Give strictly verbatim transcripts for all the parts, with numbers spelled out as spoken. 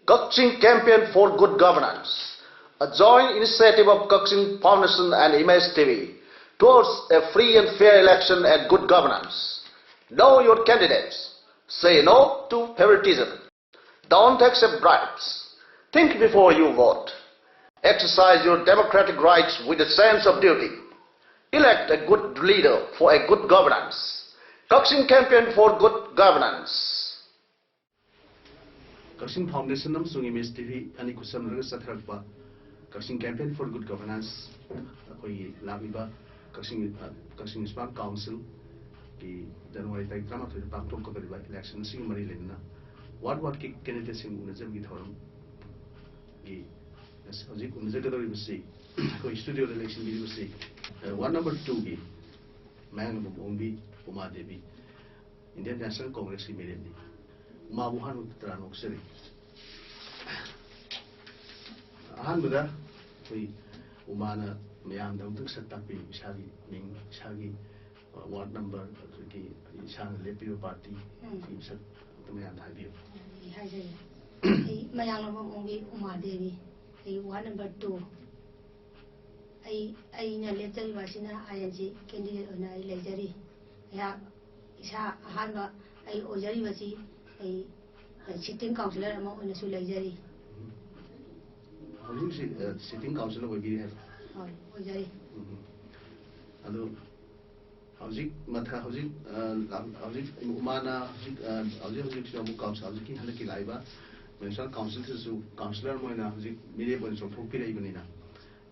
Kakching Campaign for Good Governance, a joint initiative of Kakching Foundation and Image T V, towards a free and fair election and good governance. Know your candidates. Say no to favoritism. Don't accept bribes. Think before you vote. Exercise your democratic rights with a sense of duty. Elect a good leader for a good governance. Kakching Campaign for Good Governance. Kakching foundation ꯑꯃꯁꯨꯡ image T V ꯑꯅꯤ ꯈꯨꯠꯁꯝꯅꯔꯒ ꯆꯠꯊꯔꯛꯄ ꯀꯛꯆꯤꯡ campaign four good governance, ꯑꯩꯈꯣꯏꯒꯤ ꯂꯥꯛꯂꯤꯕ ꯀꯛꯆꯤꯡ, ꯑ, ꯀꯛꯆꯤꯡ municipal ꯀꯥꯎꯟꯁꯤꯜꯒꯤ ꯖꯅꯋꯥꯔꯤ ꯇꯥꯔꯤꯛ ꯇꯔꯥꯃꯥꯊꯣꯏꯗ ꯄꯥꯡꯊꯣꯛꯀꯗꯧꯔꯤꯕ election ꯑꯁꯤꯒꯤ ꯃꯔꯤ ꯂꯩꯅꯅ ꯋꯥꯔꯗ ꯋꯥꯔꯗꯀꯤ ꯀꯦꯟꯗꯤꯗꯦꯠꯁꯤꯡ ꯎꯅꯖꯕꯒꯤ ꯊꯧꯔꯝꯒꯤ ꯉꯁꯤ ꯍꯧꯖꯤꯛ ꯎꯅꯖꯒꯗꯧꯔꯤꯕꯁꯤ ꯑꯩꯈꯣꯏ ꯁ꯭ꯇꯨꯗꯤꯑꯣꯗ ꯂꯦꯡꯁꯤꯟꯕꯤꯔꯤꯕꯁꯤ, ꯑ, ꯋꯥꯔꯗ ꯅꯝꯕꯔ ꯇꯨꯒꯤ ꯃꯌꯥꯡꯂꯝꯕꯝ ꯑꯣꯡꯕꯤ ꯎꯃꯥ ꯗꯦꯕꯤ, ꯏꯟꯗꯤꯌꯟ ꯅꯦꯁꯅꯦꯜ ꯀꯣꯡꯒ꯭ꯔꯦꯁꯀꯤ ꯃꯤꯔꯦꯞꯅꯤ꯫ ꯎꯃꯥꯕꯨ ꯑꯍꯥꯟꯕ ꯇꯔꯥ ꯅꯣꯛꯆꯔꯤ꯫ ꯑꯍꯥꯟꯕꯗ ꯑꯩꯈꯣꯏ ꯎꯃꯥꯅ ꯃꯌꯥꯝꯗ ꯑꯃꯨꯛꯇꯪ ꯁꯛ ꯇꯥꯛꯄꯤꯌꯨ, ꯏꯁꯥꯒꯤ ꯃꯤꯡ, ꯏꯁꯥꯒꯤ, ꯑ, ꯋꯥꯔꯗ ꯅꯝꯕꯔ, ꯑꯗꯨꯗꯒꯤ ꯏꯁꯥꯅ ꯂꯦꯞꯄꯤꯕ ꯄꯥꯔꯇꯤ, ꯎꯝ꯫ ꯁꯤꯒꯤ ꯃꯁꯛ ꯑꯝꯇ ꯃꯌꯥꯝꯗ ꯍꯥꯏꯕꯤꯌꯨ꯫ ꯑꯩ ꯍꯥꯏꯖꯒꯦ꯫ ꯑꯩ ꯃꯌꯥꯡꯂꯝꯕꯝ ꯑꯣꯡꯕꯤ ꯎꯃꯥ ꯗꯦꯕꯤ꯫ ꯑꯩ ꯋꯥꯔꯗ ꯅꯝꯕꯔ ꯇꯨ꯫ ꯑꯩ, ꯑꯩꯅ ꯂꯦꯞꯆꯔꯤꯕ ꯑꯁꯤꯅ ꯑꯥꯏ ꯑꯦꯟ ꯁꯤ ꯀꯦꯟꯗꯤꯗꯦꯠ ꯑꯣꯏꯅ ꯑꯩ ꯂꯩꯖꯔꯤ꯫ ꯑꯩꯍꯥꯛ ꯏꯁꯥ ꯑꯍꯥꯟꯕ ꯑꯩ ꯑꯣꯏꯖꯔꯤꯕꯁꯤ ꯑꯩ ꯁꯤꯇꯤꯡ ꯀꯥꯎꯟꯁꯤꯂꯔ ꯑꯃ ꯑꯣꯏꯅꯁꯨ ꯂꯩꯖꯔꯤ꯫ ꯍꯧꯖꯤꯛ ꯍꯧꯖꯤꯛ, ꯑ, ꯁꯤꯇꯤꯡ ꯀꯥꯎꯟꯁꯤꯂꯔ ꯑꯣꯏꯕꯤꯔꯤ ꯍꯥꯏꯕ? ꯍꯣꯏ, ꯑꯣꯏꯖꯔꯤ꯫ ꯎꯝ꯫ ꯑꯗꯨ ꯍꯧꯖꯤꯛ ꯃꯊ-, ꯍꯧꯖꯤꯛ, ꯑ, ꯍꯧꯖꯤꯛ ꯎꯃꯥꯅ ꯍꯧꯖꯤꯛ, ꯑ, ꯍꯧꯖꯤꯛ ꯍꯧꯖꯤꯛꯁꯨ ꯑꯃꯨꯛ ꯀꯥꯎꯟꯁꯤꯜ, ꯍꯧꯖꯤꯛꯀꯤ ꯍꯟꯗꯛꯀꯤ ꯂꯥꯛꯏꯕ ꯃ꯭ꯌꯨꯅꯤꯁꯤꯄꯥꯜ ꯀꯥꯎꯟꯁꯤꯜꯁꯤꯗꯁꯨ ꯀꯥꯎꯟꯁꯤꯂꯔ ꯑꯃ ꯑꯣꯏꯅ ꯍꯧꯖꯤꯛ ꯃꯤꯔꯦꯞ ꯑꯣꯏꯅ ꯆꯣꯡꯊꯣꯛꯄꯤꯔꯛꯏꯕꯅꯤꯅ,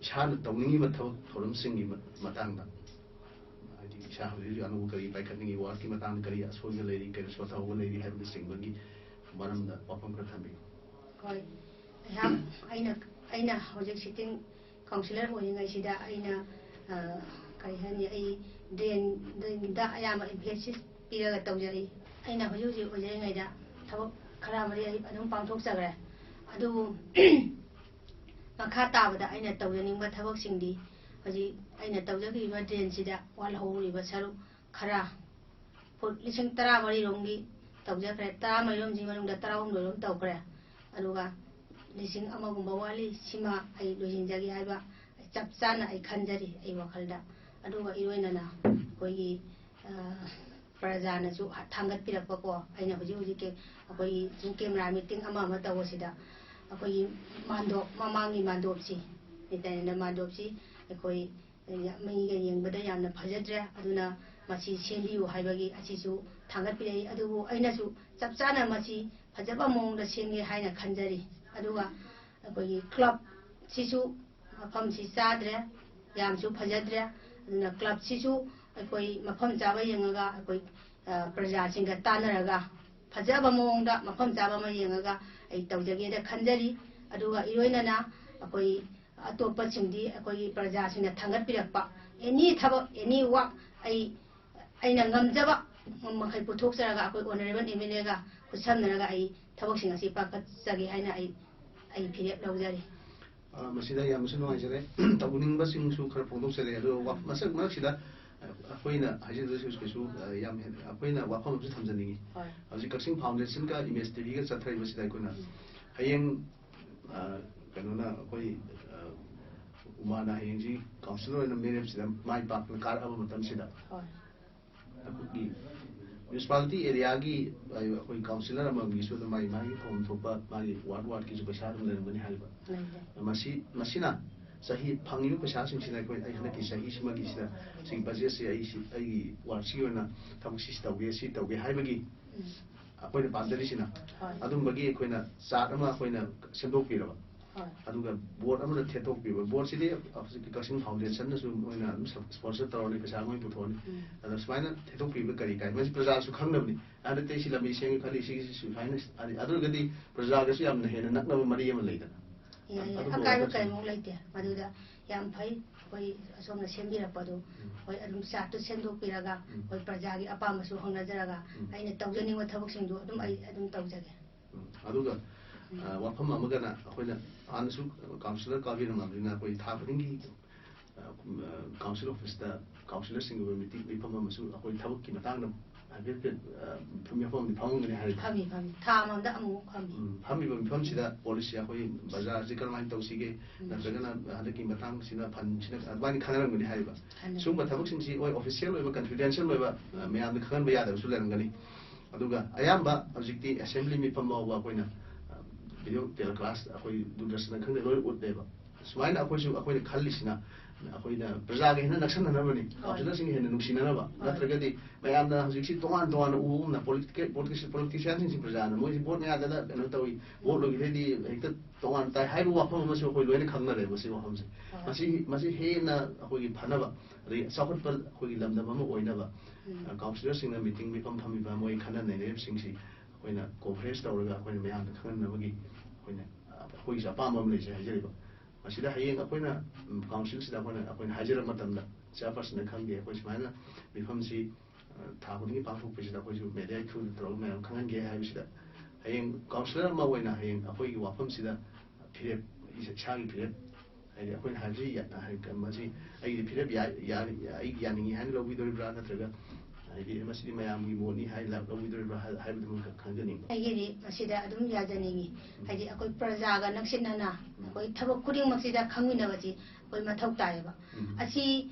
ꯏꯁꯥꯅ ꯇꯧꯅꯤꯡꯉꯤꯕ ꯊꯕꯛ ꯊꯧꯔꯝꯁꯤꯡꯒꯤ ꯃ-, ꯃꯇꯥꯡꯗ, ꯍꯥꯏꯗꯤ ꯏꯁꯥ ꯍꯧꯖꯤꯛ ꯍꯧꯖꯤꯛ ꯑꯅꯧꯕ ꯀꯔꯤ ꯄꯥꯏꯈꯠꯅꯤꯡꯉꯤ, ꯋꯥꯔꯗꯀꯤ ꯃꯇꯥꯡꯗ ꯀꯔꯤ ꯑꯁꯣꯏꯕ ꯂꯩꯔꯤ, ꯀꯔꯤ ꯁꯣꯊꯍꯧꯕ ꯂꯩꯔꯤ ꯍꯥꯏꯕꯅꯆꯤꯡꯕꯒꯤ ꯃꯔꯝꯗ ꯋꯥꯐꯝ ꯈꯔ ꯊꯝꯕꯤꯌꯨ꯫ ꯍꯣꯏ, ꯑꯩꯍꯥꯛ, ꯑꯩꯅ, ꯑꯩꯅ ꯍꯧꯖꯤꯛ ꯁꯤꯇꯤꯡ ꯀꯥꯎꯟꯁꯤꯂꯔ ꯑꯣꯏꯔꯤꯉꯩꯁꯤꯗ ꯑꯩꯅ, ꯑ, ꯀꯔꯤ ꯍꯥꯏꯅꯤ, ꯑꯩ ꯗ꯭ꯔꯦꯟꯗ ꯑꯌꯥꯝꯕ ꯏꯝꯐꯦꯁꯤꯁ ꯄꯤꯔꯒ ꯇꯧꯖꯔꯤ꯫ ꯑꯩꯅ ꯍꯧꯖꯤꯛ ꯍꯧꯖꯤꯛ ꯑꯣꯏꯖꯔꯤꯉꯩꯗ ꯊꯕꯛ ꯈꯔ ꯑꯃꯗꯤ ꯑꯩ ꯑꯗꯨꯝ ꯄꯥꯡꯊꯣꯛꯆꯈ꯭ꯔꯦ꯫ ꯑꯗꯨꯕꯨ ꯃꯈꯥ ꯇꯥꯕꯗ ꯑꯩꯅ ꯇꯧꯖꯅꯤꯡꯕ ꯊꯕꯛꯁꯤꯡꯗꯤ ꯍꯧꯖꯤꯛ ꯑꯩꯅ ꯇꯧꯖꯈꯤꯕ ꯗ꯭ꯔꯦꯟꯁꯤꯗ ꯋꯥꯠꯍꯧꯔꯤꯕ ꯁꯔꯨꯛ ꯈꯔ ꯐꯨꯠ ꯂꯤꯁꯤꯡ ꯇꯔꯥꯃꯔꯤ ꯔꯣꯝꯒꯤ ꯇꯧꯖꯈ꯭ꯔꯦ꯫ ꯇꯔꯥꯃꯔꯤ ꯔꯣꯝꯁꯤ ꯃꯅꯨꯡꯗ ꯇꯔꯥꯍꯨꯝꯗꯣꯏ ꯔꯣꯝ ꯇꯧꯈ꯭ꯔꯦ꯫ ꯑꯗꯨꯒ ꯂꯤꯁꯤꯡ ꯑꯃꯒꯨꯝꯕ ꯋꯥꯠꯂꯤ, ꯁꯤꯃ ꯑꯩ ꯂꯣꯏꯁꯤꯟꯖꯒꯦ ꯍꯥꯏꯕ ꯆꯞ ꯆꯥꯅ ꯑꯩ ꯈꯟꯖꯔꯤ ꯑꯩ ꯋꯥꯈꯜꯗ꯫ ꯑꯗꯨꯒ ꯏꯔꯣꯏꯅꯅ ꯑꯩꯈꯣꯏꯒꯤ, ꯑ, ꯄ꯭ꯔꯖꯥꯅꯁꯨ ꯊꯥꯡꯒꯠꯄꯤꯔꯛꯄꯀꯣ, ꯑꯩꯅ ꯍꯧꯖꯤꯛ ꯍꯧꯖꯤꯛ ꯀꯦ-, ꯑꯩꯈꯣꯏꯒꯤ ꯁꯨꯝ camera meeting ꯑꯃ ꯑꯃ ꯇꯧꯕꯁꯤꯗ ꯑꯩꯈꯣꯏꯒꯤ ꯃꯥꯟꯗꯣꯞ, ꯃꯃꯥꯡꯒꯤ ꯃꯥꯟꯗꯣꯞꯁꯤ, entertainment ꯃꯥꯟꯗꯣꯞꯁꯤ ꯑꯩꯈꯣꯏ ꯃꯤꯒ ꯌꯦꯡꯕꯗ ꯌꯥꯝꯅ ꯐꯖꯗ꯭ꯔꯦ, ꯑꯗꯨꯅ ꯃꯁꯤ ꯁꯦꯝꯕꯤꯌꯨ ꯍꯥꯏꯕꯒꯤ ꯑꯁꯤꯁꯨ ꯊꯥꯡꯒꯠꯄꯤꯔꯛꯏ꯫ ꯑꯗꯨꯕꯨ ꯑꯩꯅꯁꯨ ꯆꯞ ꯆꯥꯅ ꯃꯁꯤ ꯐꯖꯕ ꯃꯑꯣꯡꯗ ꯁꯦꯝꯒꯦ ꯍꯥꯏꯅ ꯈꯟꯖꯔꯤ꯫ ꯑꯗꯨꯒ ꯑꯩꯈꯣꯏꯒꯤ club ꯁꯤꯁꯨ ꯃꯐꯝꯁꯤ ꯆꯥꯗ꯭ꯔꯦ, ꯌꯥꯝꯁꯨ ꯐꯖꯗ꯭ꯔꯦ꯫ ꯑꯗꯨꯅ club ꯁꯤꯁꯨ ꯑꯩꯈꯣꯏ ꯃꯐꯝ ꯆꯥꯕ ꯌꯦꯡꯉꯒ ꯑꯩꯈꯣꯏ, ꯑ, ꯄ꯭ꯔꯖꯥꯁꯤꯡꯒ ꯇꯥꯟꯅꯔꯒ ꯐꯖꯕ ꯃꯑꯣꯡꯗ ꯃꯐꯝ ꯆꯥꯕ ꯑꯃ ꯌꯦꯡꯉꯒ ꯑꯩ ꯇꯧꯖꯒꯦꯅ ꯈꯟꯖꯔꯤ꯫ ꯑꯗꯨꯒ ꯏꯔꯣꯏꯅꯅ ꯑꯩꯈꯣꯏ ꯑꯇꯣꯞꯄꯁꯤꯡꯗꯤ ꯑꯩꯈꯣꯏꯒꯤ ꯄ꯭ꯔꯖꯥꯁꯤꯡꯅ ꯊꯥꯡꯒꯠꯄꯤꯔꯛꯄ any ꯊꯕꯛ, any work ꯑꯩ, ꯑꯩꯅ ꯉꯝꯖꯕ ꯃꯈꯩ ꯄꯨꯊꯣꯛꯆꯔꯒ ꯑꯩꯈꯣꯏ honourable MLA ꯒ ꯈꯨꯠꯁꯝꯅꯔꯒ ꯑꯩ ꯊꯕꯛꯁꯤꯡ ꯑꯁꯤ ꯄꯥꯏꯈꯠꯆꯒꯦ ꯍꯥꯏꯅ ꯑꯩ, ꯑꯩ ꯐꯤꯔꯦꯞ ꯂꯧꯖꯔꯤ꯫ ꯑ, ꯃꯁꯤꯗ ꯌꯥꯝꯅꯁꯨ ꯅꯨꯡꯉꯥꯏꯖꯔꯦ꯫ ꯇꯧꯅꯤꯡꯕꯁꯤꯡꯁꯨ ꯈꯔ ꯐꯣꯡꯗꯣꯛꯆꯔꯦ꯫ ꯑꯗꯨꯒ ꯋꯥ-, ꯃꯁꯛ ꯃꯔꯛꯁꯤꯗ, ꯑ, ꯑꯩꯈꯣꯏꯅ ꯍꯥꯏꯖꯗ꯭ꯔꯁꯨ ꯀꯩꯁꯨ, ꯑ, ꯌꯥꯝ ꯍꯦꯟꯅ ꯑꯩꯈꯣꯏꯅ ꯋꯥꯐꯝ ꯑꯃꯁꯨ ꯊꯝꯖꯅꯤꯡꯉꯤ꯫ ꯍꯣꯏ꯫ ꯍꯧꯖꯤꯛ ꯀꯛꯆꯤꯡ foundation ꯒ Image TV ꯒ ꯆꯠꯊꯔꯤꯕꯁꯤꯗ ꯑꯩꯈꯣꯏꯅ ꯎꯝ꯫ ꯍꯌꯦꯡ, ꯑ, ꯀꯩꯅꯣꯅ ꯑꯩꯈꯣꯏ, ꯑ, ꯎꯃꯥꯅ ꯍꯌꯦꯡꯁꯤ councillor ꯑꯣꯏꯅ ꯃꯤꯔꯦꯞꯁꯤꯗ ꯃꯥꯏ ꯄꯥꯛꯅ ꯀꯥꯔꯛꯑꯕ ꯃꯇꯝꯁꯤꯗ ꯍꯣꯏ꯫ ꯑꯩꯈꯣꯏꯒꯤ municipality area ꯒꯤ ꯑꯩꯈꯣꯏ councillor ꯑꯃꯃꯝꯒꯤꯁꯨ ꯑꯗꯨꯝ ꯃꯥꯒꯤ, ꯃꯥꯒꯤ ꯐꯪꯐꯝ ꯊꯣꯛꯄ ꯃꯥꯒꯤ ward ward ꯀꯤꯁꯨ ꯄꯩꯁꯥ ꯑꯗꯨꯝ ꯂꯩꯔꯝꯒꯅꯤ ꯍꯥꯏꯔꯤꯕ꯫ ꯂꯩꯖꯩ꯫ ꯃꯁꯤ, ꯃꯁꯤꯅ ꯆꯍꯤ ꯐꯪꯉꯤꯕ ꯄꯩꯁꯥꯁꯤꯡꯁꯤꯅ ꯑꯩꯈꯣꯏ, ꯑꯩ ꯍꯟꯗꯛꯀꯤ ꯆꯍꯤꯁꯤꯃꯒꯤꯁꯤꯗ ꯁꯤꯒꯤ budget ꯁꯦ ꯑꯩ ꯁꯤ, ꯑꯩꯒꯤ ward ꯁꯤꯒꯤ ꯑꯣꯏꯅ ꯊꯕꯛꯁꯤ ꯁꯤ ꯇꯧꯒꯦ, ꯁꯤ ꯇꯧꯒꯦ ꯍꯥꯏꯕꯒꯤ ꯎꯝ꯫ ꯑꯩꯈꯣꯏꯅ ꯄꯥꯝꯖꯔꯤꯁꯤꯅ ꯍꯣꯏ꯫ ꯑꯗꯨꯝꯕꯒꯤ ꯑꯩꯈꯣꯏꯅ chart ꯑꯃ ꯑꯩꯈꯣꯏꯅ ꯁꯦꯝꯗꯣꯛꯄꯤꯔꯕ꯫ ꯍꯣꯏ꯫ ꯑꯗꯨꯒ board ꯑꯃꯗ ꯊꯦꯠꯇꯣꯛꯄꯤꯕ꯫ Board ꯁꯤꯗꯤ ꯍꯧꯖꯤꯛꯀꯤ ꯀꯛꯆꯤꯡ foundation ꯅꯁꯨ ꯃꯣꯏꯅ ꯑꯗꯨꯝ sponsor ꯇꯧꯔꯅꯤ, ꯄꯩꯁꯥ ꯃꯣꯏ ꯄꯨꯊꯣꯛꯑꯅꯤ꯫ ꯎꯝ꯫ ꯑꯗ ꯁꯨꯃꯥꯏꯅ ꯊꯦꯠꯇꯣꯛꯄꯤꯕ ꯀꯔꯤ ꯀꯥꯏ? ꯃꯁꯤ ꯄ꯭ꯔꯖꯥꯁꯨ ꯈꯪꯅꯕꯅꯤ꯫ ꯑꯗ ꯑꯩ ꯁꯤ ꯂꯝꯕꯤ ꯁꯦꯝꯒꯦ ꯈꯜꯂꯤ, ꯁꯤꯒꯤꯁꯤ ꯁꯨꯃꯥꯏꯅ, ꯑꯗꯨ ꯑꯣꯏꯔꯒꯗꯤ ꯄ꯭ꯔꯖꯥꯒꯁꯨ ꯌꯥꯝꯅ ꯍꯦꯟꯅ ꯅꯛꯅꯕ ꯃꯔꯤ ꯑꯃ ꯂꯩꯗꯅ꯫ ꯌꯥꯏ, ꯌꯥꯏ꯫ ꯑꯗꯨꯝꯕ ꯑꯀꯥꯏꯕ ꯋꯥꯈꯜꯁꯤꯡ ꯀꯔꯤꯃꯨꯛ ꯂꯩꯇꯦ꯫ ꯃꯗꯨꯗ ꯌꯥꯝ ꯐꯩ꯫ ꯑꯩꯈꯣꯏ ꯑꯁꯣꯝꯅ ꯁꯦꯝꯕꯤꯔꯛꯄꯗꯨ, ꯎꯝ꯫ ꯑꯩꯈꯣꯏ ꯑꯗꯨꯝ chart ꯇꯨ ꯁꯦꯝꯗꯣꯛꯄꯤꯔꯒ, ꯎꯝ꯫ ꯑꯩꯈꯣꯏ ꯄ꯭ꯔꯖꯥꯒꯤ ꯑꯄꯥꯝꯕꯁꯨ ꯍꯪꯅꯖꯔꯒ, ꯎꯝ꯫ ꯑꯩꯅ ꯇꯧꯖꯅꯤꯡꯕ ꯊꯕꯛꯁꯤꯡꯗꯨ ꯑꯗꯨꯝ ꯑꯩ ꯑꯗꯨꯝ ꯇꯧꯖꯒꯦ꯫ ꯎꯝ꯫ ꯑꯗꯨꯒ, ꯎꯝ꯫ ꯑ, ꯋꯥꯐꯝ ꯑꯃꯒꯅ ꯑꯩꯈꯣꯏꯅ ꯍꯥꯟꯅꯁꯨ councillor ꯀꯥꯕꯤꯔꯝꯃꯕꯅꯤꯅ ꯑꯩꯈꯣꯏ ꯊꯥ ꯈꯨꯗꯤꯡꯒꯤ, ꯑ, ꯎꯝ, ꯑ, council office ꯇ councillor ꯁꯤꯡꯒꯤ ꯑꯣꯏꯕ meeting, ꯃꯤꯐꯝ ꯑꯃꯁꯨ ꯑꯩꯈꯣꯏ ꯊꯕꯛꯀꯤ ꯃꯇꯥꯡꯗ ꯍꯥꯏꯐꯦꯠ ꯍꯥꯏꯐꯦꯠ, ꯑ, ꯃꯤꯐꯝ ꯑꯃꯗꯤ ꯐꯝꯃꯝꯒꯅꯤ ꯍꯥꯏꯔꯤꯕ꯫ ꯐꯝꯃꯤ ꯐꯝꯃꯤ ꯊꯥ ꯑꯃꯗ ꯑꯃꯨꯛ ꯐꯝꯃꯤ꯫ ꯎꯝ, ꯐꯝꯃꯤꯕ ꯃꯤꯐꯝꯁꯤꯗ ꯄꯣꯂꯤꯁꯤ ꯑꯩꯈꯣꯏ ꯕꯖꯥꯔꯁꯤ ꯀꯔꯝꯍꯥꯏꯅ ꯇꯧꯁꯤꯒꯦ, ꯎꯝ꯫ ꯅꯠꯇ꯭ꯔꯒꯅ ꯍꯟꯗꯛꯀꯤ ꯃꯇꯥꯡꯁꯤꯗ ꯐꯟꯁꯤꯅ ꯑꯗꯨꯃꯥꯏꯅ ꯈꯟꯅꯔꯝꯒꯅꯤ ꯍꯥꯏꯔꯤꯕ꯫ ꯈꯟꯅꯔꯝꯒꯅꯤ꯫ ꯁꯤꯒꯨꯝꯕ ꯊꯕꯛꯁꯤꯡꯁꯤ ꯍꯣꯏ ꯑꯣꯐꯤꯁꯤꯌꯦꯜ ꯑꯣꯏꯕ, ꯀꯟꯐꯤꯗꯦꯟꯁꯤꯌꯦꯜ ꯑꯣꯏꯕ, ꯑ, ꯃꯌꯥꯝꯗ ꯈꯪꯍꯟꯕ ꯌꯥꯗꯕꯁꯨ ꯂꯩꯔꯝꯒꯅꯤ꯫ ꯑꯗꯨꯒ ꯑꯌꯥꯝꯕ ꯍꯧꯖꯤꯛꯇꯤ ꯑꯦꯁꯦꯝꯕ꯭ꯂꯤ ꯃꯤꯐꯝ ꯐꯥꯎꯕ ꯑꯩꯈꯣꯏꯅ, ꯑ, ꯚꯤꯗꯤꯑꯣ ꯇꯦꯂꯤꯀꯥꯁ ꯑꯩꯈꯣꯏ ꯗꯨꯔꯗꯔꯁꯟꯗ ꯈꯪꯗꯦ ꯂꯣꯏ ꯎꯠꯂꯦꯕ꯫ ꯁꯨꯃꯥꯏꯅ ꯑꯩꯈꯣꯏꯁꯨ, ꯑꯩꯈꯣꯏꯅ ꯈꯜꯂꯤꯁꯤꯅ ꯑꯩꯈꯣꯏꯅ ꯄ꯭ꯔꯖꯥꯒ ꯍꯦꯟꯅ ꯅꯛꯁꯟꯅꯅꯕꯅꯤ, ꯍꯣꯏ꯫ ꯀꯥꯎꯟꯁꯤꯂꯔꯁꯤꯡꯒ ꯍꯦꯟꯅ ꯅꯨꯡꯁꯤꯅꯅꯕ꯫ ꯍꯣꯏ꯫ ꯅꯠꯇ꯭ꯔꯒꯗꯤ ꯃꯌꯥꯝꯅ ꯍꯧꯖꯤꯛꯁꯤ ꯇꯣꯉꯥꯟ ꯇꯣꯉꯥꯟꯅ ꯎꯕꯒꯨꯝꯅ ꯄꯣꯂꯤꯇꯤꯀꯦꯜ, ꯄꯣꯂꯤꯇꯤꯁꯤꯌꯥꯟꯁꯤꯡꯁꯤ ꯄ꯭ꯔꯖꯥꯅ ꯃꯣꯏꯁꯤ ꯚꯣꯠ ꯃꯌꯥꯗ ꯀꯩꯅꯣ ꯇꯧꯏ, ꯚꯣꯠ ꯂꯣꯏꯈꯤꯗꯩꯗꯤ ꯍꯦꯛꯇ ꯇꯣꯉꯥꯟ ꯇꯥꯏ ꯍꯥꯏꯕ ꯋꯥꯐꯝ ꯑꯃꯁꯨ ꯑꯩꯈꯣꯏ ꯂꯣꯏꯅ ꯈꯪꯅꯔꯦꯕ ꯁꯤ ꯋꯥꯐꯝꯁꯦ꯫ ꯍꯣꯏ꯫ ꯃꯁꯤ, ꯃꯁꯤ ꯍꯦꯟꯅ ꯑꯩꯈꯣꯏꯒꯤ ꯐꯅꯕ, ꯑꯗꯩ ꯆꯥꯎꯈꯠꯄ ꯑꯩꯈꯣꯏꯒꯤ ꯂꯝꯗꯝ ꯑꯃ ꯑꯣꯏꯅꯕ, ꯎꯝ꯫ ꯑ, ꯀꯥꯎꯟꯁꯤꯂꯔꯁꯤꯡꯅ ꯃꯤꯇꯤꯡ ꯃꯤꯐꯝ ꯐꯝꯃꯤꯕ ꯃꯣꯏ ꯈꯟꯅ ꯅꯩꯅꯔꯤꯕꯁꯤꯡꯁꯤ ꯑꯩꯈꯣꯏꯅ ꯀꯣꯚꯔꯦꯖ ꯇꯧꯔꯒ ꯑꯩꯈꯣꯏꯅ ꯃꯌꯥꯝꯗ ꯈꯪꯍꯟꯅꯕꯒꯤ ꯑꯩꯈꯣꯏꯅ, ꯑ, ꯑꯩꯈꯣꯏꯒꯤꯁꯨ ꯑꯄꯥꯝꯕ ꯑꯃ ꯂꯩꯖꯩ ꯍꯥꯏꯖꯔꯤꯕ꯫ ꯃꯁꯤꯗ ꯍꯌꯦꯡ ꯑꯩꯈꯣꯏꯅ, ꯎꯝ, ꯀꯥꯎꯟꯁꯤꯜꯁꯤꯗ ꯑꯩꯈꯣꯏꯅ, ꯑꯩꯈꯣꯏꯅ ꯍꯥꯏꯖꯔꯛꯄ ꯃꯇꯝꯗ ꯆꯤꯌꯥꯔꯄꯔꯁꯟꯅ ꯈꯪꯗꯦ, ꯑꯩꯈꯣꯏ ꯁꯨꯃꯥꯏꯅ ꯃꯤꯐꯝꯁꯤ, ꯑ, ꯊꯥ ꯈꯨꯗꯤꯡꯒꯤ ꯄꯥꯡꯊꯣꯛꯄꯁꯤꯗ ꯑꯩꯈꯣꯏꯁꯨ ꯃꯦꯗꯤꯌꯥ ꯊ꯭ꯔꯨꯗ ꯇꯧꯔꯒ ꯃꯌꯥꯝ ꯈꯪꯍꯟꯒꯦ ꯍꯥꯏꯕꯁꯤꯗ ꯍꯌꯦꯡ ꯀꯥꯎꯟꯁꯤꯂꯔ ꯑꯃ ꯑꯣꯏꯅ ꯍꯌꯦꯡ ꯑꯩꯈꯣꯏꯒꯤ ꯋꯥꯐꯝꯁꯤꯗ ꯐꯤꯔꯦꯞ, ꯏꯁꯥꯒꯤ ꯐꯤꯔꯦꯞ ꯍꯥꯏꯗꯤ ꯑꯩꯈꯣꯏꯅ ꯍꯥꯏꯕꯁꯤ ꯌꯥ-, ꯍꯥꯏ-, ꯃꯁꯤ ꯑꯩꯒꯤ ꯐꯤꯔꯦꯞ ꯌꯥ-, ꯌꯥ-, ꯑꯩ ꯌꯥꯅꯤꯡꯉꯤ ꯍꯥꯏꯅ ꯂꯧꯕꯤꯗꯣꯔꯤꯕ꯭ꯔꯥ, ꯅꯠꯇ꯭ꯔꯒ ꯍꯥꯏꯗꯤ ꯃꯁꯤꯗꯤ ꯃꯌꯥꯝꯒꯤ ꯃꯣꯠꯅꯤ ꯍꯥꯏꯅ ꯂꯧꯕꯤꯗꯣꯔꯤꯕ꯭ꯔꯥ ꯍꯥꯏ-, ꯍꯥꯏꯕꯗꯨꯃ ꯈꯪꯖꯅꯤꯡꯕ꯫ ꯑꯩꯒꯤꯗꯤ ꯃꯁꯤꯗ ꯑꯗꯨꯝ ꯌꯥꯖꯅꯤꯡꯉꯤ꯫ ꯎꯝ꯫ ꯍꯥꯏꯗꯤ ꯑꯩꯈꯣꯏ ꯄ꯭ꯔꯖꯥꯒ ꯅꯛꯁꯤꯟꯅꯅ ꯎꯝ꯫ ꯑꯩꯈꯣꯏ ꯊꯕꯛ ꯈꯨꯗꯤꯡꯃꯛꯁꯤꯗ ꯈꯪꯃꯤꯟꯅꯕꯁꯤ ꯑꯩꯈꯣꯏ ꯃꯊꯧ ꯇꯥꯏꯌꯦꯕ꯫ ꯎꯝ꯫ ꯑꯁꯤ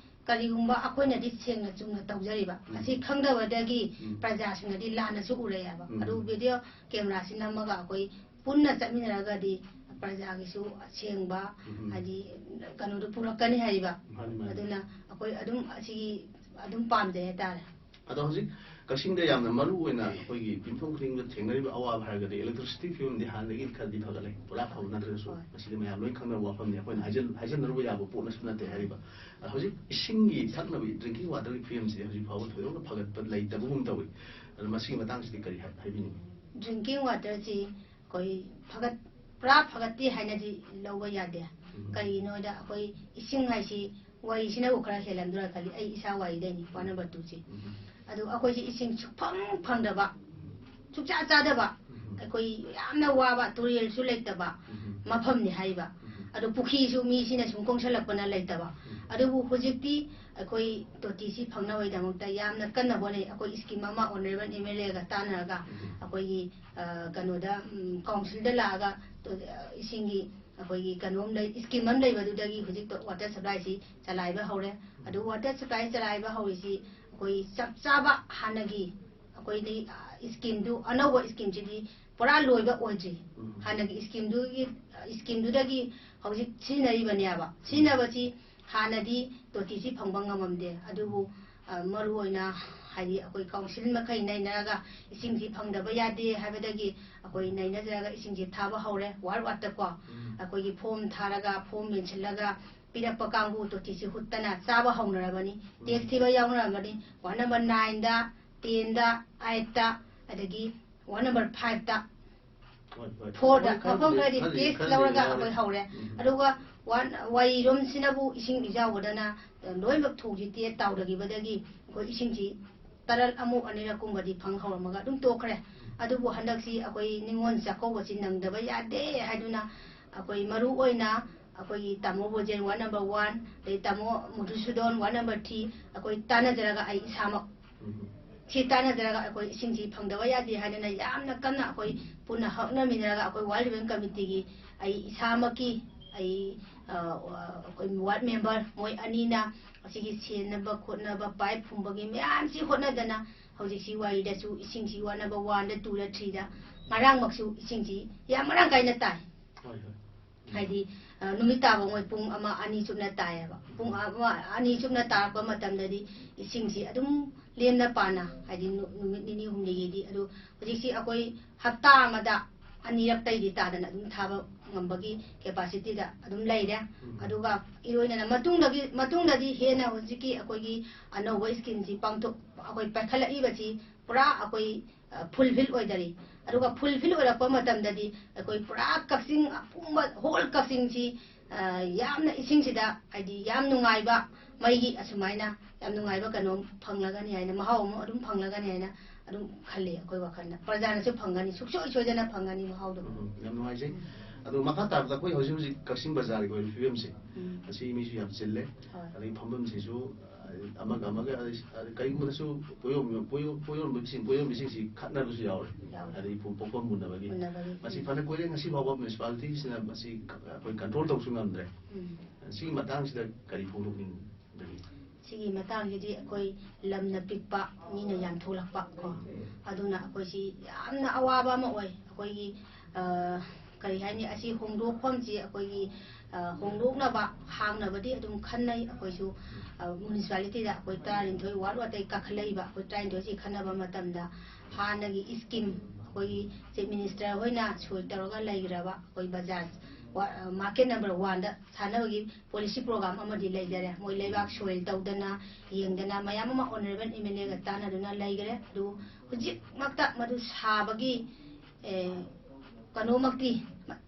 ꯀꯔꯤꯒꯨꯝꯕ ꯑꯩꯈꯣꯏꯅꯗꯤ ꯁꯦꯡꯅ ꯆꯨꯝꯅ ꯇꯧꯖꯔꯤꯕ, ꯎꯝ꯫ ꯑꯁꯤ ꯈꯪꯗꯕꯗꯒꯤ ꯎꯝ꯫ ꯄ꯭ꯔꯖꯥꯁꯤꯡꯅꯗꯤ ꯂꯥꯟꯅꯁꯨ ꯎꯔꯛꯑꯦꯕ꯫ ꯎꯝ꯫ ꯑꯗꯨ ꯚꯤꯗꯤꯑꯣ ꯀꯦꯃꯦꯔꯥꯁꯤ ꯅꯝꯃꯒ ꯑꯩꯈꯣꯏ ꯄꯨꯟꯅ ꯆꯠꯃꯤꯟꯅꯔꯒꯗꯤ ꯄ꯭ꯔꯖꯥꯒꯤꯁꯨ ꯑꯁꯦꯡꯕ ꯎꯝ꯫ ꯍꯥꯏꯗꯤ ꯀꯩꯅꯣꯗꯣ ꯄꯨꯔꯛꯀꯅꯤ ꯍꯥꯏꯔꯤꯕ꯫ ꯃꯥꯅꯤ, ꯃꯥꯅꯤ꯫ ꯑꯗꯨꯅ ꯑꯩꯈꯣꯏ ꯑꯗꯨꯝ ꯑꯁꯤꯒꯤ ꯑꯗꯨꯝ ꯄꯥꯝꯖꯩ ꯍꯥꯏꯇꯥꯔꯦ꯫ ꯑꯗꯣ ꯍꯧꯖꯤꯛ ꯀꯛꯆꯤꯡꯗ ꯌꯥꯝꯅ ꯃꯔꯨ ꯑꯣꯏꯅ ꯑꯩꯈꯣꯏꯒꯤ ꯌꯨꯝꯊꯣꯡ ꯈꯨꯗꯤꯡꯗ ꯊꯦꯡꯅꯔꯤꯕ ꯑꯋꯥꯕ ꯍꯥꯏꯔꯒꯗꯤ electricity ꯐꯤꯕꯝꯗꯤ ꯍꯥꯟꯅꯗꯒꯤ ꯈꯔꯗꯤ ꯐꯒꯠꯂꯦ, ꯄꯨꯔꯥ ꯐꯕ ꯅꯠꯇ꯭ꯔꯒꯁꯨ꯫ ꯍꯣꯏ꯫ ꯃꯁꯤꯗꯤ ꯃꯌꯥꯝ ꯂꯣꯏ ꯈꯪꯅꯕ ꯋꯥꯐꯝꯅꯤ, ꯑꯩꯈꯣꯏꯅ ꯍꯥꯏꯖꯤꯟ-, ꯍꯥꯏꯖꯤꯟꯅꯔꯨꯕ ꯌꯥꯕ ꯄꯣꯠꯅꯁꯨ ꯅꯠꯇꯦ ꯍꯥꯏꯔꯤꯕ꯫ ꯑꯗꯣ ꯍꯧꯖꯤꯛ ꯏꯁꯤꯡꯒꯤ ꯊꯛꯅꯕ drinking waterꯒꯤ ꯐꯤꯕꯝꯁꯤꯗꯤ ꯍꯧꯖꯤꯛ ꯐꯥꯎꯕ ꯊꯣꯏꯗꯣꯛꯅ ꯐꯒꯠꯄ ꯂꯩꯇꯕꯒꯨꯝ ꯇꯧꯏ꯫ ꯑꯗꯣ ꯃꯁꯤꯒꯤ ꯃꯇꯥꯡꯁꯤꯗꯤ ꯀꯔꯤ ꯍꯥꯏ-, ꯍꯥꯏꯕꯤꯅꯤꯡꯉꯤ? Drinking waterꯁꯤ ꯑꯩꯈꯣꯏ ꯐꯒꯠ-, ꯄꯨꯔꯥ ꯐꯒꯠꯇꯦ ꯍꯥꯏꯅꯗꯤ ꯂꯧꯕ ꯌꯥꯗꯦ꯫ ꯎꯝ꯫ ꯀꯔꯤꯒꯤꯅꯣꯗ ꯑꯩꯈꯣꯏ ꯏꯁꯤꯡ ꯍꯥꯏꯁꯤ ꯋꯥꯔꯤꯁꯤꯅꯕꯨ ꯈꯔ ꯍꯦꯜꯂꯝꯗ꯭ꯔꯥ ꯈꯜꯂꯤ, ꯑꯩ ꯏꯁꯥ ꯋꯥꯔꯤꯗꯩꯅꯤ, ꯋꯥꯔꯗ ꯅꯝꯕꯔ ꯇꯨꯁꯤ꯫ ꯎꯝ꯫ ꯑꯗꯨ ꯑꯩꯈꯣꯏꯁꯤ ꯏꯁꯤꯡ ꯁꯨꯛꯐꯪ ꯐꯪꯗꯕ, ꯁꯨꯛꯆꯥ ꯆꯥꯗꯕ, ꯎꯝ꯫ ꯑꯩꯈꯣꯏ ꯌꯥꯝꯅ ꯋꯥꯕ, ꯇꯨꯔꯦꯜꯁꯨ ꯂꯩꯇꯕ ꯎꯝ꯫ ꯃꯐꯝꯅꯤ ꯍꯥꯏꯔꯤꯕ꯫ ꯎꯝ꯫ ꯑꯗꯨ ꯄꯨꯈ꯭ꯔꯤꯁꯨ ꯃꯤꯁꯤꯅ ꯁꯨꯝ ꯀꯣꯡꯁꯜꯂꯛꯄꯅ ꯂꯩꯇꯕ꯫ ꯎꯝ꯫ ꯑꯗꯨꯕꯨ ꯍꯧꯖꯤꯛꯇꯤ ꯑꯩꯈꯣꯏ ꯇꯣꯇꯤꯁꯤ ꯐꯪꯅꯕꯒꯤꯗꯃꯛꯇ ꯌꯥꯝꯅ ꯀꯟꯅ ꯍꯣꯠꯅꯩ꯫ ꯑꯩꯈꯣꯏ ꯁ꯭ꯀꯤꯝ ꯑꯃ ꯑꯣꯅꯔꯦꯕꯜ ꯑꯦꯝ ꯑꯦꯜ ꯑꯦꯒ ꯇꯥꯟꯅꯔꯒ ꯑꯩꯈꯣꯏꯒꯤ ꯑ, ꯀꯩꯅꯣꯗ, ꯎꯝ, ꯀꯥꯎꯟꯁꯤꯜꯗ ꯂꯥꯛꯑꯒ ꯇꯣ-, ꯑ, ꯏꯁꯤꯡꯒꯤ ꯑꯩꯈꯣꯏꯒꯤ ꯀꯩꯅꯣꯝ ꯂꯩ, ꯁ꯭ꯀꯤꯝ ꯑꯃ ꯂꯩꯕꯗꯨꯗꯒꯤ ꯍꯧꯖꯤꯛꯇ ꯋꯥꯇꯔ ꯁꯄ꯭ꯂꯥꯏꯁꯤ ꯆꯂꯥꯏꯕ ꯍꯧꯔꯦ꯫ ꯑꯗꯨ ꯋꯥꯇꯔ ꯁꯄ꯭ꯂꯥꯏ ꯆꯂꯥꯏꯕ ꯍꯧꯔꯤꯁꯤ ꯑꯩꯈꯣꯏ ꯆꯞ ꯆꯥꯕ ꯍꯥꯟꯅꯒꯤ ꯑꯩꯈꯣꯏꯗꯤ, ꯑ, ꯁ꯭ꯀꯤꯝꯗꯨ, ꯑꯅꯧꯕ ꯁ꯭ꯀꯤꯝꯁꯤꯗꯤ ꯄꯨꯔꯥ ꯂꯣꯏꯕ ꯑꯣꯏꯗ꯭ꯔꯤ꯫ ꯎꯝ꯫ ꯍꯥꯟꯅꯒꯤ ꯁ꯭ꯀꯤꯝꯗꯨꯒꯤ, ꯁ꯭ꯀꯤꯝꯗꯨꯗꯒꯤ ꯍꯧꯖꯤꯛ ꯁꯤꯖꯤꯟꯅꯔꯤꯕꯅꯦꯕ꯫ ꯁꯤꯖꯤꯟꯅꯕꯁꯤ ꯍꯥꯟꯅꯗꯤ ꯇꯣꯇꯤꯁꯤ ꯐꯪꯕ ꯉꯝꯃꯝꯗꯦ꯫ ꯑꯗꯨꯕꯨ, ꯑ, ꯃꯔꯨ ꯑꯣꯏꯅ ꯍꯥꯏꯗꯤ ꯑꯩꯈꯣꯏ ꯀꯥꯎꯟꯁꯤꯜ ꯃꯈꯩ ꯅꯩꯅꯔꯒ ꯏꯁꯤꯡꯁꯤ ꯐꯪꯗꯕ ꯌꯥꯗꯦ ꯍꯥꯏꯕꯗꯒꯤ ꯑꯩꯈꯣꯏ ꯅꯩꯅꯖꯔꯒ ꯏꯁꯤꯡꯁꯤ ꯊꯥꯕ ꯍꯧꯔꯦ꯫ ꯋꯥꯔꯗ ꯋꯥꯔꯗꯇꯀꯣ ꯎꯝ꯫ ꯑꯩꯈꯣꯏꯒꯤ ꯐꯣꯝ ꯊꯥꯔꯒ, ꯐꯣꯝ ꯃꯦꯟꯁꯤꯜꯂꯒ ꯄꯤꯔꯛꯄ ꯀꯥꯡꯕꯨ ꯇꯣꯇꯤꯁꯤ ꯍꯨꯠꯇꯅ ꯆꯥꯕ ꯍꯧꯅꯔꯕꯅꯤ꯫ ꯎꯝ꯫ ꯇꯦꯛꯁ ꯊꯤꯕ ꯌꯥꯎꯅꯔꯕꯅꯤ꯫ ꯋꯥꯔꯗ ꯅꯝꯕꯔ ꯅꯥꯏꯟꯗ, ꯇꯦꯟꯗ, ꯑꯥꯏꯠꯇ, ꯑꯗꯒꯤ ꯋꯥꯔꯗ ꯅꯝꯕꯔ ꯐꯥꯏꯚꯇ, ꯍꯣꯏ, ꯍꯣꯏ꯫ ꯐꯣꯔꯗ, ꯍꯣꯏ, ꯃꯐꯝ ꯈꯔꯗꯤ ꯈꯔꯗꯤ, ꯇꯦꯛꯁ ꯈꯔꯗꯤ ꯂꯧꯔꯒ ꯌꯥꯎꯔꯦ꯫ ꯑꯩꯈꯣꯏ ꯍꯧꯔꯦ꯫ ꯎꯝ꯫ ꯑꯗꯨꯒ ꯋꯥꯟ-, ꯋꯥꯏꯔꯣꯝꯁꯤꯅꯕꯨ ꯏꯁꯤꯡ ꯏꯆꯥꯎꯕꯗꯅ ꯂꯣꯏꯅꯃꯛ ꯊꯣꯡꯁꯤ ꯇꯦꯛ ꯇꯥꯎꯗꯈꯤꯕꯗꯒꯤ ꯑꯩꯈꯣꯏ ꯏꯁꯤꯡꯁꯤ ꯇꯔꯜ ꯑꯃꯨꯛ ꯑꯅꯤꯔꯛ ꯀꯨꯝꯕꯗꯤ ꯐꯪ ꯍꯧꯔꯝꯃꯒ ꯑꯗꯨꯝ ꯇꯣꯛꯈ꯭ꯔꯦ꯫ ꯑꯗꯨꯕꯨ ꯍꯟꯗꯛꯁꯤ ꯑꯩꯈꯣꯏ ꯅꯤꯉꯣꯜ ꯆꯥꯛꯀꯧꯕꯁꯤ ꯅꯪꯗꯕ ꯌꯥꯗꯦ ꯍꯥꯏꯗꯨꯅ ꯑꯩꯈꯣꯏ ꯃꯔꯨ ꯑꯣꯏꯅ ꯑꯩꯈꯣꯏꯒꯤ ꯇꯥꯃꯣ ꯕꯣꯖꯦꯟ ꯋꯥꯔꯗ ꯅꯝꯕꯔ ꯋꯥꯟ, ꯑꯗꯩ ꯇꯥꯃꯣ ꯃꯙꯨꯁꯨꯗꯣꯟ ꯋꯥꯔꯗ ꯅꯝꯕꯔ ꯊ꯭ꯔꯤ, ꯑꯩꯈꯣꯏ ꯇꯥꯟꯅꯖꯔꯒ ꯑꯩ ꯏꯁꯥꯃꯛ ꯎꯝ꯫ ꯁꯤ ꯇꯥꯟꯅꯖꯔꯒ ꯑꯩꯈꯣꯏ ꯏꯁꯤꯡꯁꯤ ꯐꯪꯗꯕ ꯌꯥꯗꯦ ꯍꯥꯏꯗꯅ ꯌꯥꯝꯅ ꯀꯟꯅ ꯑꯩꯈꯣꯏ ꯄꯨꯟꯅ ꯍꯣꯠꯅꯃꯤꯟꯅꯔꯒ ꯑꯩꯈꯣꯏ ꯋꯥꯔꯜ ꯔꯤꯂꯤꯐ ꯀꯃꯤꯇꯤꯒꯤ ꯑꯩ ꯏꯁꯥꯃꯛꯀꯤ ꯑꯩ, ꯑ, ꯑꯩꯈꯣꯏ ꯋꯥꯔꯗ ꯃꯦꯝꯕꯔ ꯃꯣꯏ ꯑꯅꯤꯅ ꯑꯁꯤꯒꯤ ꯁꯦꯟꯅꯕ ꯈꯣꯠꯅꯕ ꯄꯥꯏꯞ ꯐꯨꯝꯕꯒꯤ ꯃꯌꯥꯝꯁꯤ ꯍꯣꯠꯅꯗꯅ ꯍꯧꯖꯤꯛꯁꯤ ꯋꯥꯔꯤꯗꯁꯨ ꯏꯁꯤꯡꯁꯤ ꯋꯥꯔꯗ ꯅꯝꯕꯔ ꯋꯥꯟꯗ, ꯇꯨꯗ, ꯊ꯭ꯔꯤꯗ ꯉꯔꯥꯡꯃꯛꯁꯨ ꯏꯁꯤꯡꯁꯤ ꯌꯥꯝ ꯃꯔꯥꯡ ꯀꯥꯏꯅ ꯇꯥꯏ꯫ ꯍꯣꯏ, ꯍꯣꯏ꯫ ꯍꯥꯏꯗꯤ, ꯑ, ꯅꯨꯃꯤꯠ ꯇꯥꯕ ꯃꯣꯏ ꯄꯨꯡ ꯑꯃ, ꯑꯅꯤ ꯆꯨꯞꯅ ꯇꯥꯏꯌꯦꯕ꯫ ꯄꯨꯡ ꯑꯃ, ꯑꯅꯤ ꯆꯨꯞꯅ ꯇꯥꯔꯛꯄ ꯃꯇꯝꯗꯗꯤ ꯏꯁꯤꯡꯁꯤ ꯑꯗꯨꯝ ꯂꯦꯝꯅ ꯄꯥꯅ, ꯍꯥꯏꯗꯤ ꯅꯨ-, ꯅꯨꯃꯤꯠ ꯅꯤꯅꯤ ꯍꯨꯝꯅꯤꯒꯤꯗꯤ꯫ ꯑꯗꯨ ꯍꯧꯖꯤꯛꯁꯤ ꯑꯩꯈꯣꯏ ꯍꯞꯇꯥ ꯑꯃꯗ ꯑꯅꯤꯔꯛꯇꯩꯗꯤ ꯇꯥꯗꯅ ꯑꯗꯨꯝ ꯊꯥꯕ ꯉꯝꯕꯒꯤ ꯀꯦꯄꯥꯁꯤꯇꯤꯗ ꯑꯗꯨꯝ ꯂꯩꯔꯦ꯫ ꯎꯝ꯫ ꯑꯗꯨꯒ ꯏꯔꯣꯏꯅꯅ ꯃꯇꯨꯡꯗꯒꯤ, ꯃꯇꯨꯡꯗꯗꯤ ꯍꯦꯟꯅ ꯍꯧꯖꯤꯛꯀꯤ ꯑꯩꯈꯣꯏꯒꯤ ꯑꯅꯧꯕ ꯁ꯭ꯀꯤꯝꯁꯤ ꯄꯥꯡꯊꯣꯛ-, ꯑꯩꯈꯣꯏ ꯄꯥꯏꯈꯠꯂꯛꯏꯕꯁꯤ ꯄꯨꯔꯥ ꯑꯩꯈꯣꯏ, ꯑ, ꯐꯨꯜꯐꯤꯜ ꯑꯣꯏꯗꯔꯤ꯫ ꯑꯗꯨꯒ ꯐꯨꯜꯐꯤꯜ ꯑꯣꯏꯔꯛꯄ ꯃꯇꯝꯗꯗꯤ ꯑꯩꯈꯣꯏ ꯄꯨꯔꯥ ꯀꯛꯆꯤꯡ ꯑꯄꯨꯝꯕ, ꯍꯣꯜ ꯀꯛꯆꯤꯡꯁꯤ, ꯑ, ꯌꯥꯝꯅ ꯏꯁꯤꯡꯁꯤꯗ ꯍꯥꯏꯗꯤ ꯌꯥꯝ ꯅꯨꯡꯉꯥꯏꯕ, ꯃꯩꯒꯤ ꯑꯁꯨꯃꯥꯏꯅ ꯌꯥꯝ ꯅꯨꯡꯉꯥꯏꯕ ꯀꯩꯅꯣꯝ ꯐꯪꯂꯒꯅꯤ ꯍꯥꯏꯅ, ꯃꯍꯥꯎ ꯑꯃ ꯑꯗꯨꯝ ꯐꯪꯂꯒꯅꯤ ꯍꯥꯏꯅ ꯑꯗꯨꯝ ꯈꯜꯂꯤ ꯑꯩꯈꯣꯏ ꯋꯥꯈꯜꯗ꯫ ꯄ꯭ꯔꯖꯥꯅꯁꯨ ꯐꯪꯒꯅꯤ, ꯁꯨꯡꯁꯣꯏ ꯁꯣꯏꯗꯅ ꯐꯪꯒꯅꯤ ꯃꯍꯥꯎꯗꯣ꯫ ꯎꯝ, ꯌꯥꯝ ꯅꯨꯡꯉꯥꯏꯖꯩ꯫ ꯑꯗꯣ ꯃꯈꯥ ꯇꯥꯕꯗ ꯑꯩꯈꯣꯏ ꯍꯧꯖꯤꯛ ꯍꯧꯖꯤꯛ ꯀꯛꯆꯤꯡ ꯕꯖꯥꯔꯒꯤ ꯑꯣꯏꯕ ꯐꯤꯕꯝꯁꯦ, ꯎꯝ꯫ ꯃꯁꯤ ꯃꯤꯁꯨ ꯌꯥꯝ ꯆꯤꯜꯂꯦ꯫ ꯍꯣꯏ꯫ ꯑꯗꯒꯤ ꯐꯝꯐꯝꯁꯤꯁꯨ, ꯑ, ꯑꯃꯒ ꯑꯃꯒ, ꯑꯗꯩ, ꯑꯗꯩ ꯀꯔꯤꯒꯨꯝꯕꯗꯁꯨ ꯄꯣꯌꯣꯝ, ꯄꯣꯌꯣꯝ, ꯄꯣꯌꯣꯝꯕꯤꯁꯤꯡ, ꯄꯣꯌꯣꯝꯕꯤꯁꯤꯡꯁꯤ ꯈꯠꯅꯕꯁꯨ ꯌꯥꯎꯔꯦ꯫ ꯌꯥꯎꯔꯦ꯫ ꯑꯗꯩ ꯄꯣ-, ꯄꯣꯠꯐꯝ ꯃꯨꯟꯅꯕꯒꯤ꯫ ꯃꯨꯟꯅꯕꯒꯤ꯫ ꯃꯁꯤ ꯐꯅ ꯀꯨꯏꯔꯦ, ꯉꯁꯤ ꯐꯥꯎꯕ ꯃ꯭ꯌꯨꯅꯤꯁꯤꯄꯥꯂꯤꯇꯤꯁꯤꯅ ꯃꯁꯤ ꯑꯩꯈꯣꯏ ꯀꯟꯇ꯭ꯔꯣꯜ ꯇꯧꯕꯁꯨ ꯉꯝꯗ꯭ꯔꯦ꯫ ꯎꯝ꯫ ꯁꯤꯒꯤ ꯃꯇꯥꯡꯁꯤꯗ ꯀꯔꯤ ꯐꯣꯡꯗꯣꯛꯅꯤꯡꯕꯒꯦ? ꯁꯤꯒꯤ ꯃꯇꯥꯡꯁꯤꯗꯤ ꯑꯩꯈꯣꯏ ꯂꯝꯅ ꯄꯤꯛꯄ, ꯃꯤꯅ ꯌꯥꯝꯊꯣꯛꯂꯛꯄ ꯀꯣ, ꯑꯗꯨꯅ ꯑꯩꯈꯣꯏꯁꯤ ꯌꯥꯝꯅ ꯑꯋꯥꯕ ꯑꯃ ꯑꯣꯏ꯫ ꯑꯩꯈꯣꯏꯒꯤ, ꯑ, ꯀꯔꯤ ꯍꯥꯏꯅꯤ, ꯑꯁꯤ ꯍꯣꯡꯗꯣꯛꯐꯝꯁꯤ ꯑꯩꯈꯣꯏꯒꯤ, ꯑ, ꯍꯣꯡꯗꯣꯛꯅꯕ, ꯍꯥꯡꯅꯕꯗꯤ ꯑꯗꯨꯝ ꯈꯟꯅꯩ꯫ ꯑꯩꯈꯣꯏꯁꯨ, ꯑ, ꯃ꯭ꯌꯨꯅꯤꯁꯤꯄꯥꯂꯤꯇꯤꯗ ꯑꯩꯈꯣꯏ ꯇꯔꯥꯅꯤꯊꯣꯏ ꯋꯥꯔꯗ ꯑꯇꯩ ꯀꯥꯈꯠꯂꯛꯏꯕ ꯑꯩꯈꯣꯏ ꯇꯔꯥꯅꯤꯊꯣꯏꯁꯤ ꯈꯟꯅꯕ ꯃꯇꯝꯗ ꯍꯥꯟꯅꯒꯤ ꯁ꯭ꯀꯤꯝ ꯑꯩꯈꯣꯏꯒꯤ ꯆꯤꯐ ꯃꯤꯅꯤꯁꯇꯔ ꯍꯣꯏꯅ ꯁꯣꯏ ꯇꯧꯔꯒ ꯂꯩꯈ꯭ꯔꯕ ꯑꯩꯈꯣꯏ ꯕꯖꯥꯖ ꯋꯥ-, ꯃꯥꯔꯀꯦꯠ ꯅꯝꯕꯔ ꯋꯥꯟꯗ ꯁꯥꯟꯅꯕꯒꯤ ꯄꯣꯂꯤꯁꯤ ꯄ꯭ꯔꯣꯒ꯭ꯔꯥꯝ ꯑꯃꯗꯤ ꯂꯩꯖꯔꯦ꯫ ꯃꯣꯏ ꯂꯩꯕꯥꯛ ꯁꯣꯏꯜ ꯇꯧꯗꯅ, ꯌꯦꯡꯗꯅ ꯃꯌꯥꯝ ꯑꯃ ꯑꯣꯅꯔꯦꯕꯜ ꯑꯦꯝ ꯑꯦꯜ ꯑꯦꯒ ꯇꯥꯟꯅꯗꯨꯅ ꯂꯩꯈꯔꯦ꯫ ꯑꯗꯨ ꯍꯧꯖꯤꯛꯃꯛꯇ ꯃꯗꯨ ꯁꯥꯕꯒꯤ, ꯑꯦ, ꯀꯩꯅꯣꯃꯛꯇꯤ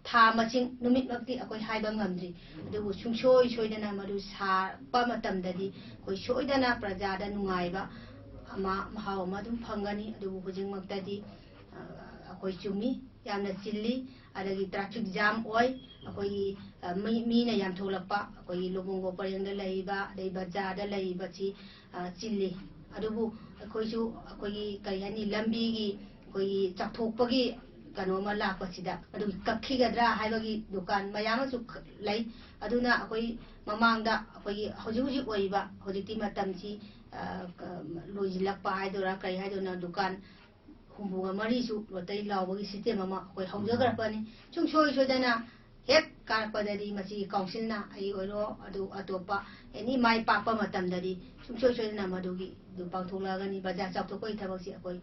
ꯊꯥ ꯃꯁꯤꯡ, ꯅꯨꯃꯤꯠꯃꯛꯇꯤ ꯑꯩꯈꯣꯏ ꯍꯥꯏꯕ ꯉꯝꯗ꯭ꯔꯤ꯫ ꯑꯗꯨꯕꯨ ꯁꯨꯡꯁꯣꯏ ꯁꯣꯏꯗꯅ ꯃꯗꯨ ꯁꯥꯕ ꯃꯇꯝꯗꯗꯤ ꯑꯩꯈꯣꯏ ꯁꯣꯏꯗꯅ ꯄ꯭ꯔꯖꯥꯗ ꯅꯨꯡꯉꯥꯏꯕ ꯑꯃ, ꯃꯍꯥꯎ ꯑꯃ ꯑꯗꯨꯝ ꯐꯪꯒꯅꯤ꯫ ꯑꯗꯨꯕꯨ ꯍꯧꯖꯤꯛꯃꯛꯇꯗꯤ, ꯑ, ꯑꯩꯈꯣꯏ ꯆꯨꯝꯃꯤ, ꯌꯥꯝꯅ ꯆꯤꯜꯂꯤ, ꯑꯗꯒꯤ ꯇ꯭ꯔꯥꯐꯤꯛ ꯖꯥꯝ ꯑꯣꯏ꯫ ꯑꯩꯈꯣꯏꯒꯤ, ꯑ, ꯃꯤ, ꯃꯤꯅ ꯌꯥꯝꯊꯣꯛꯂꯛꯄ, ꯑꯩꯈꯣꯏꯒꯤ ꯂꯨꯍꯣꯡꯕ ꯄꯔꯦꯡꯗ ꯂꯩꯔꯤꯕ, ꯑꯗꯩ ꯕꯖꯥꯔꯗ ꯂꯩꯔꯤꯕꯁꯤ, ꯑ, ꯆꯤꯜꯂꯤ꯫ ꯑꯗꯨꯕꯨ ꯑꯩꯈꯣꯏꯁꯨ ꯑꯩꯈꯣꯏꯒꯤ ꯀꯔꯤ ꯍꯥꯏꯅꯤ, ꯂꯝꯕꯤꯒꯤ ꯑꯩꯈꯣꯏꯒꯤ ꯆꯥꯎꯊꯣꯛꯄꯒꯤ ꯀꯩꯅꯣ ꯑꯃ ꯂꯥꯛꯄꯁꯤꯗ ꯑꯗꯨꯒꯤ ꯀꯛꯈꯤꯒꯗ꯭ꯔꯥ ꯍꯥꯏꯕꯒꯤ ꯗꯨꯀꯥꯟ ꯃꯌꯥꯝ ꯑꯃꯁꯨ ꯈ-, ꯂꯩ꯫ ꯑꯗꯨꯅ ꯑꯩꯈꯣꯏ ꯃꯃꯥꯡꯗ ꯑꯩꯈꯣꯏꯒꯤ ꯍꯧꯖꯤꯛ ꯍꯧꯖꯤꯛ ꯑꯣꯏꯔꯤꯕ, ꯍꯧꯖꯤꯛꯇꯤ ꯃꯇꯝꯁꯤ, ꯑ, ꯀ-, ꯂꯣꯏꯁꯤꯜꯂꯛꯄ ꯍꯥꯏꯗꯣꯏꯔꯥ ꯀꯔꯤ ꯍꯥꯏꯗꯣꯏꯅꯣ, ꯗꯨꯀꯥꯟ ꯍꯨꯝꯐꯨꯒ ꯃꯔꯤꯁꯨ ꯂꯣꯇꯔꯤ ꯂꯥꯎꯕꯒꯤ ꯁꯤꯁꯇꯦꯝ ꯑꯃ ꯑꯩꯈꯣꯏ ꯍꯧꯖꯈ꯭ꯔꯛꯄꯅꯤ꯫ ꯁꯨꯡꯁꯣꯏ ꯁꯣꯏꯗꯅ ꯍꯦꯛ ꯀꯥꯔꯛꯄꯗꯗꯤ ꯃꯁꯤꯒꯤ ꯀꯥꯎꯟꯁꯤꯜꯅ ꯑꯩ ꯑꯣꯏꯔꯣ, ꯑꯗꯨ ꯑꯇꯣꯞꯄ ꯑꯦꯅꯤ ꯃꯥꯏ ꯄꯥꯛꯄ ꯃꯇꯝꯗꯗꯤ ꯁꯨꯡꯁꯣꯏ ꯁꯣꯏꯗꯅ ꯃꯗꯨꯒꯤ ꯑꯗꯨ ꯄꯥꯡꯊꯣꯛꯂꯛꯑꯒꯅꯤ꯫ ꯕꯖꯥꯔ ꯆꯥꯎꯊꯣꯛꯄꯒꯤ ꯊꯕꯛꯁꯤ ꯑꯩꯈꯣꯏ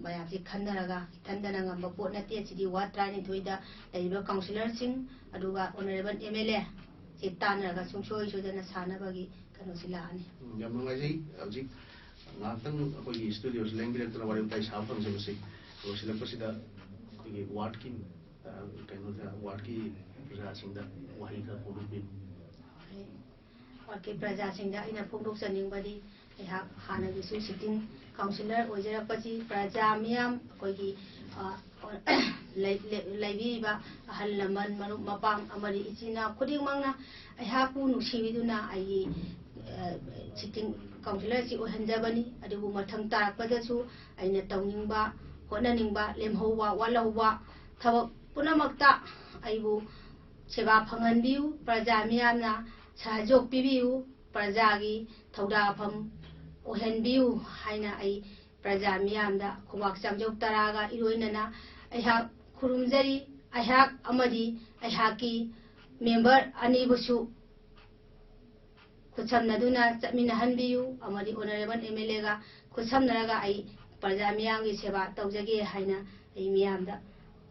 ꯃꯌꯥꯝꯁꯤ ꯈꯟꯅꯔꯒ, ꯏꯊꯟꯗꯅ ꯉꯝꯕ ꯄꯣꯠ ꯅꯠꯇꯦ꯫ ꯁꯤꯗꯤ ꯋꯥꯔꯗ ꯇꯔꯥꯅꯤꯊꯣꯏꯗ ꯂꯩꯔꯤꯕ ꯀꯥꯎꯟꯁꯤꯂꯔꯁꯤꯡ ꯑꯗꯨꯒ ꯑꯣꯅꯔꯦꯕꯜ ꯑꯦꯝ ꯑꯦꯜ ꯑꯦ ꯁꯤ ꯇꯥꯟꯅꯔꯒ ꯁꯨꯡꯁꯣꯏ ꯁꯣꯏꯗꯅ ꯁꯥꯟꯅꯕꯒꯤ ꯀꯩꯅꯣꯁꯤ ꯂꯥꯛꯑꯅꯤ꯫ ꯎꯝ, ꯌꯥꯝ ꯅꯨꯡꯉꯥꯏꯖꯩ꯫ ꯍꯧꯖꯤꯛ ꯉꯥꯏꯍꯥꯛꯇꯪ ꯑꯩꯈꯣꯏꯒꯤ ꯁ꯭ꯇꯨꯗꯤꯑꯣꯁꯤ ꯂꯦꯡꯕꯤꯔꯛꯇꯅ ꯋꯥꯔꯤ ꯋꯥꯇꯥꯏ ꯁꯥꯕ ꯐꯪꯖꯕꯁꯤ꯫ ꯂꯣꯏꯁꯤꯜꯂꯛꯄꯁꯤꯗ ꯑꯩꯈꯣꯏꯒꯤ ꯋꯥꯔꯗꯀꯤ, ꯑ, ꯀꯩꯅꯣꯗ, ꯋꯥꯔꯗꯀꯤ ꯄ꯭ꯔꯖꯥꯁꯤꯡꯗ ꯋꯥꯍꯩ ꯈꯔ ꯐꯣꯡꯗꯣꯛꯄꯤꯌꯨ꯫ ꯋꯥꯔꯗꯀꯤ ꯄ꯭ꯔꯖꯥꯁꯤꯡꯗ ꯑꯩꯅ ꯐꯣꯡꯗꯣꯛꯆꯅꯤꯡꯕꯗꯤ, ꯑꯩꯍꯥꯛ ꯍꯥꯟꯅꯒꯤꯁꯨ ꯁꯤꯇꯤꯡ ꯀꯥꯎꯟꯁꯤꯂꯔ ꯑꯣꯏꯖꯔꯛꯄꯁꯤ ꯄ꯭ꯔꯖꯥ ꯃꯤꯌꯥꯝ, ꯑꯩꯈꯣꯏꯒꯤ, ꯑ, ꯂꯩ-, ꯂꯩ-, ꯂꯩꯕꯤꯔꯤꯕ ꯑꯍꯜ ꯂꯃꯟ, ꯃꯔꯨꯞ ꯃꯄꯥꯡ ꯑꯃꯗꯤ ꯏꯆꯤꯟ ꯏꯅꯥꯎ ꯈꯨꯗꯤꯡꯃꯛꯅ ꯑꯩꯍꯥꯛꯄꯨ ꯅꯨꯡꯁꯤꯕꯤꯗꯨꯅ ꯑꯩꯒꯤ, ꯑ, ꯁꯤꯇꯤꯡ ꯀꯥꯎꯟꯁꯤꯂꯔ ꯑꯁꯤ ꯑꯣꯏꯍꯟꯖꯕꯅꯤ꯫ ꯑꯗꯨꯕꯨ ꯃꯊꯪ ꯇꯥꯔꯛꯄꯗꯁꯨ ꯑꯩꯅ ꯇꯧꯅꯤꯡꯕ, ꯍꯣꯠꯅꯅꯤꯡꯕ, ꯂꯦꯝꯍꯧꯕ, ꯋꯥꯠꯍꯧꯕ ꯊꯕꯛ ꯄꯨꯝꯅꯃꯛꯇ ꯑꯩꯕꯨ ꯁꯦꯕꯥ ꯐꯪꯍꯟꯕꯤꯌꯨ, ꯄ꯭ꯔꯖꯥ ꯃꯤꯌꯥꯝꯅ ꯁꯍꯌꯣꯒ ꯄꯤꯕꯤꯌꯨ, ꯄ꯭ꯔꯖꯥꯒꯤ ꯊꯧꯗꯥꯐꯝ ꯑꯣꯏꯍꯟꯕꯤꯌꯨ ꯍꯥꯏꯅ ꯑꯩ ꯄ꯭ꯔꯖꯥ ꯃꯤꯌꯥꯝꯗ ꯈꯨꯕꯥꯛ ꯆꯥꯝꯖꯧ ꯇꯔꯥꯒ ꯏꯔꯣꯏꯅꯅ ꯑꯩꯍꯥꯛ ꯈꯨꯔꯨꯝꯖꯔꯤ꯫ ꯑꯩꯍꯥꯛ ꯑꯃꯗꯤ ꯑꯩꯍꯥꯛꯀꯤ ꯃꯦꯝꯕꯔ ꯑꯅꯤꯕꯨꯁꯨ ꯈꯨꯠꯁꯝꯅꯗꯨꯅ ꯆꯠꯃꯤꯟꯅꯍꯟꯕꯤꯌꯨ ꯑꯃꯗꯤ ꯑꯣꯅꯔꯦꯕꯜ ꯑꯦꯝ ꯑꯦꯜ ꯑꯦꯒ ꯈꯨꯠꯁꯝꯅꯔꯒ ꯑꯩ ꯄ꯭ꯔꯖꯥ ꯃꯤꯌꯥꯝꯒꯤ ꯁꯦꯕꯥ ꯇꯧꯖꯒꯦ ꯍꯥꯏꯅ ꯑꯩ ꯃꯤꯌꯥꯝꯗ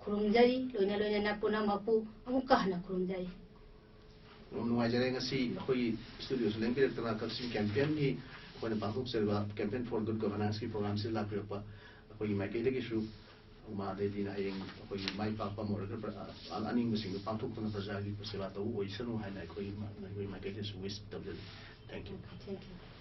ꯈꯨꯔꯨꯝꯖꯔꯤ꯫ ꯂꯣꯏꯅ ꯂꯣꯏꯅꯅ ꯄꯨꯝꯅꯃꯛꯄꯨ ꯑꯃꯨꯛꯀ ꯍꯟꯅ ꯈꯨꯔꯨꯝꯖꯔꯤ꯫ ꯌꯥꯝ ꯅꯨꯡꯉꯥꯏꯖꯔꯦ, ꯉꯁꯤ ꯑꯩꯈꯣꯏꯒꯤ ꯁ꯭ꯇꯨꯗꯤꯑꯣꯁꯨ ꯂꯦꯡꯕꯤꯔꯛꯇꯅ ꯀꯛꯆꯤꯡ ꯀꯦꯝꯄꯦꯟꯒꯤ ꯑꯩꯈꯣꯏꯅ ꯄꯥꯡꯊꯣꯛꯆꯔꯤꯕ ꯀꯦꯝꯄꯦꯟ ꯐꯣꯔ ꯒꯨꯗ ꯒꯚꯔꯅꯥꯟꯁꯀꯤ ꯄ꯭ꯔꯣꯒ꯭ꯔꯥꯝꯁꯤꯗ ꯂꯥꯛꯄꯤꯔꯛꯄ ꯑꯩꯈꯣꯏꯒꯤ ꯃꯥꯏꯀꯩꯗꯒꯤꯁꯨ ꯎꯃꯥ ꯗꯦꯕꯤꯅ ꯍꯌꯦꯡ ꯑꯩꯈꯣꯏꯒꯤ ꯃꯥꯏ ꯄꯥꯛꯄ ꯑꯃ ꯑꯣꯏꯔꯒ ꯄ꯭ꯔ-, ꯑ-, ꯑꯅꯤꯡꯕꯁꯤꯡꯗꯨ ꯄꯥꯡꯊꯣꯛꯇꯨꯅ ꯄ꯭ꯔꯖꯥꯒꯤ ꯁꯦꯕꯥ ꯇꯧꯕ ꯑꯣꯏꯁꯅꯨ ꯍꯥꯏꯅ ꯑꯩꯈꯣꯏꯒꯤ ꯃ-, ꯑꯩꯈꯣꯏꯒꯤ ꯃꯥꯏꯀꯩꯗꯁꯨ ꯋꯤꯁ ꯇꯧꯖꯔꯤ꯫ Thank you꯫ Thank you꯫